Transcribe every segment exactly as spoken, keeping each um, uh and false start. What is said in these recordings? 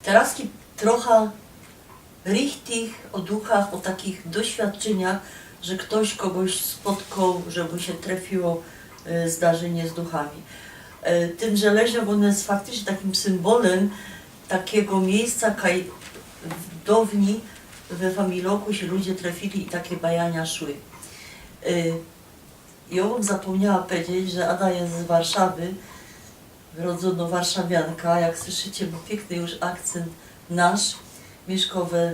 Teroz trocha richtig ô duchach, ô takich doświadczyniach, że ftoś kogoś spotkoł, że mu sie trefiło, e, zdarzynie z duchami. E, tym, że Leżno, bo ôno je faktycznie takim symbolym takigo miyjsca, kaj downij we familoku sie ludzie trefiyli i take bajania szły. E, jo bym zapōmniała pedzieć, że Ada je z Warszawy, rodzono warszawianka, jak słyszycie, bo piykny już akcynt nasz, miyszko we,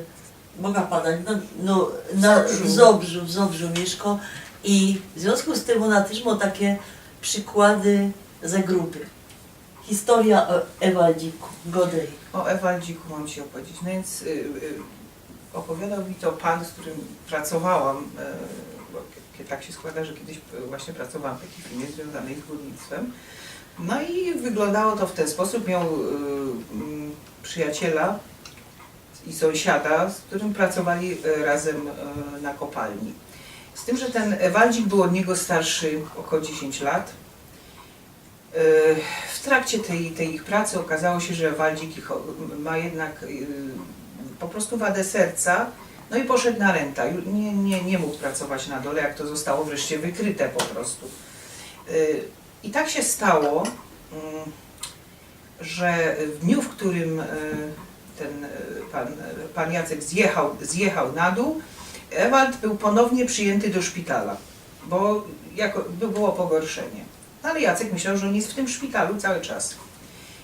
moga padać, no, no, na, w Zobrzu. W Zobrzu, w Zobrzu miyszko i w zwiōnzku z tym ôna tyż mo take przikłady ze grupy. Historyjo ô Ewaldziku, godej. Ô Ewaldziku mōm ci ôpowiedzieć. No wiync, y, y, ôpowiadał mi to pōn, z kerym pracowałam, y, bo ke-, tak sie skłŏda, że kejś, y, właśnie pracowałam w takij firmie zwiōnzanyj z gōrnictwym. No i wyglōndało to w tyn sposōb. Mioł, y, mm, przijŏciela i sōmsiada, z kerym pracowali, y, razym, y, na kopalni. Z tym, że tyn Ewaldzik bōł ôd niego starszy ôkoło dziesiyńć lat. E, w trakcie tyj, tyj ich pracy ôkazało sie, że Ewaldzik ich, ma jednak, e, po prostu wadã serca, no i poszoł na renta. Ju-, niy, niy, niy mōg pracować na dole, jak to zostało wreszcie wykryte po prostu. E, i tak sie stało, mm, że w dniu, w kerym, e, tyn, e, pōn, e, pōn Jacek zjechoł, zjechoł na dōł, Ewald bōł pōnownie przijynty do szpitala, bo jako, by-, było pogorszynie. No ale Jacek myśloł, że ôn je w tym szpitalu cały czas.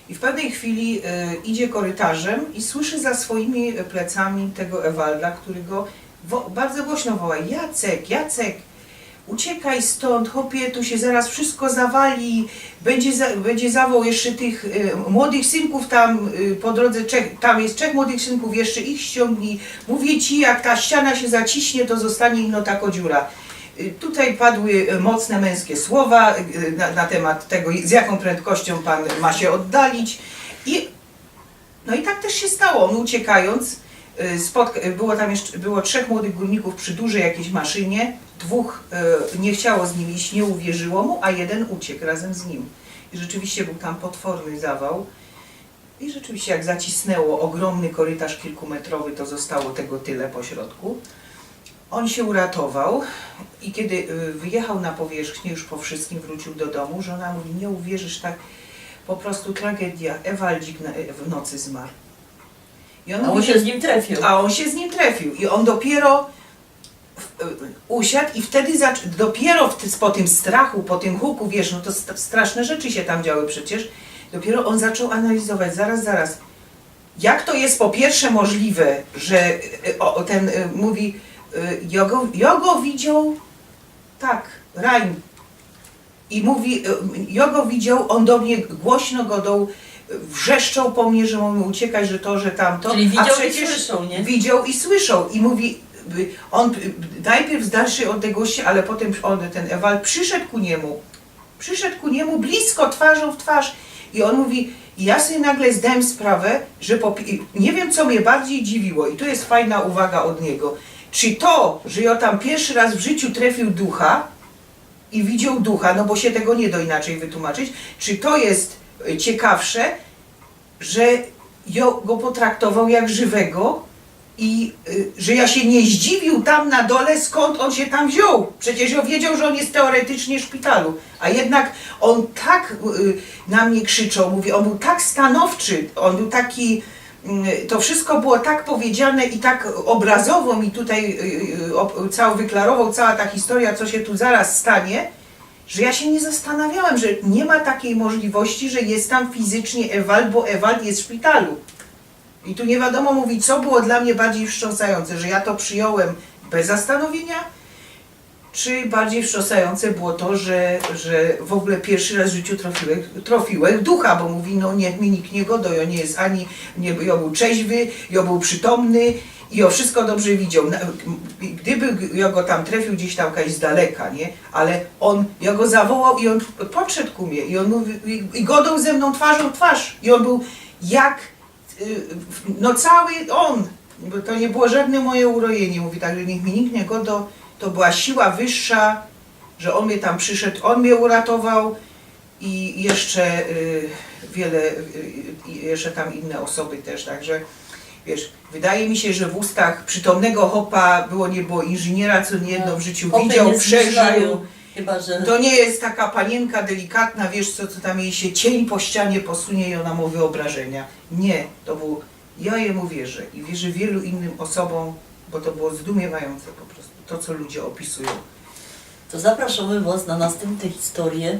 I w pewnyj chwili, e, idzie korytarzym i słyszy za swojimi plecami tego Ewalda, kery go wo-, bardzo głośno woła: „Jacek, Jacek, uciekaj stąd, chłopie, tu się zaraz wszystko zawali, będzie za-, będzie zawał jeszcze tych, e, młodych synków tam, e, po drodze, trzech, tam jest trzech młodych synków, jeszcze ich ściągnij. Mówię ci, jak ta ściana się zaciśnie, to zostanie ino tako dziura”. Y, tutaj padły, y, mocne męskie słowa, y, na, na temat tego, z jaką prędkością pan ma się oddalić. I, no i tak też się stało. On uciekając, y, spotka-, y, było tam jeszcze, było trzech młodych górników przy dużej jakiejś maszynie. Dwóch, y, nie chciało z nim iść, nie uwierzyło mu, a jeden uciekł razem z nim. I rzeczywiście był tam potworny zawał. I rzeczywiście, jak zacisnęło ogromny korytarz kilkumetrowy, to zostało tego tyle po środku. On się uratował i kiedy, y, wyjechał na powierzchnię, już po wszystkim wrócił do domu, żona mówi: „Nie uwierzysz, tak po prostu tragedia, Ewaldzik na, w nocy zmarł”. I on A on mówi, się że z nim trafił. A on się z nim trafił. I on dopiero w-, usiadł i wtedy zac-, dopiero w ty-, po tym strachu, po tym huku, wiesz, no to st-, straszne rzeczy się tam działy przecież, dopiero on zaczął analizować, zaraz, zaraz, jak to jest po pierwsze możliwe, że, e, o, o, ten, e, mówi, e, „Jŏ go, jŏ go widział tak, rein”. I mówi, e, „Jŏ go widział, on do mnie głośno godał, e, wrzeszczał po mnie, że mamy uciekać, że to, że tamto”. Czyli widział i słyszał, nie? Widział i słyszał. I mówi, y, on, y, najpierw z dalszej odległości, ale potem on, ten Ewald, przyszedł ku niemu. Przyszedł ku niemu blisko, twarzą w twarz. I on mówi, i ja sobie nagle zdałem sprawę, że po pi-, i nie wiem, co mnie bardziej dziwiło, i tu jest fajna uwaga od niego. Czy to, że jŏ tam pierwszy raz w życiu trafił ducha, i widział ducha, no bo się tego nie da inaczej wytłumaczyć, czy to jest, y, ciekawsze, że jŏ go potraktował jak żywego i, y, że ja się nie zdziwił tam na dole, skąd on się tam wziął. Przecież jŏ wiedział, że on jest teoretycznie w szpitalu, a jednak on tak, y, na mnie krzyczał, mówi, on był tak stanowczy, on był taki, mm, to wszystko było tak powiedziane i tak obrazowo mi tutaj, y, y, op-, całe wyklarował, cała ta historia, co się tu zaraz stanie, że ja się nie zastanawiałem, że nie ma takiej możliwości, że jest tam fizycznie Ewald, bo Ewald jest w szpitalu. I tu nie wiadomo, mówi, co było dla mnie bardziej wstrząsające, że ja to przyjąłem bez zastanowienia, czy bardziej wstrząsające było to, że, że w ogóle pierwszy raz w życiu trafiłem, trafiłem w ducha, bo mówi, no niech mi nikt nie godŏ, jŏ nie jest ani, nie, jŏ był trzeźwy, jŏ był przytomny i jŏ wszystko dobrze widział. Na, i gdyby jŏ go tam trafił gdzieś tam jakoś z daleka, nie? Ale on, jŏ go zawołał i on podszedł ku mnie i on mówi, i, i godał ze mną twarzą w twarz. I on był jak Y, w-, no cały on, bo to nie było żadne moje urojenie, mówi, tak, że niech mi nikt nie godŏ, to była siła wyższa, że on mnie tam przyszedł, on mnie uratował. i jeszcze y, wiele, y, i jeszcze tam inne osoby też, także wiesz, wydaje mi się, że w ustach przytomnego chopa było nie było inżyniera, co niejedno w życiu Chopy widział, nie przeżył. zbliżają, chyba że... To nie jest taka panienka delikatna, wiesz co, co tam jej się cień po ścianie posunie i ona mu wyobrażenia. Nie, to był, ja jemu wierzę i wierzę wielu innym osobom, bo to było zdumiewające po prostu, to co ludzie opisują. To zapraszamy Was na następne historie.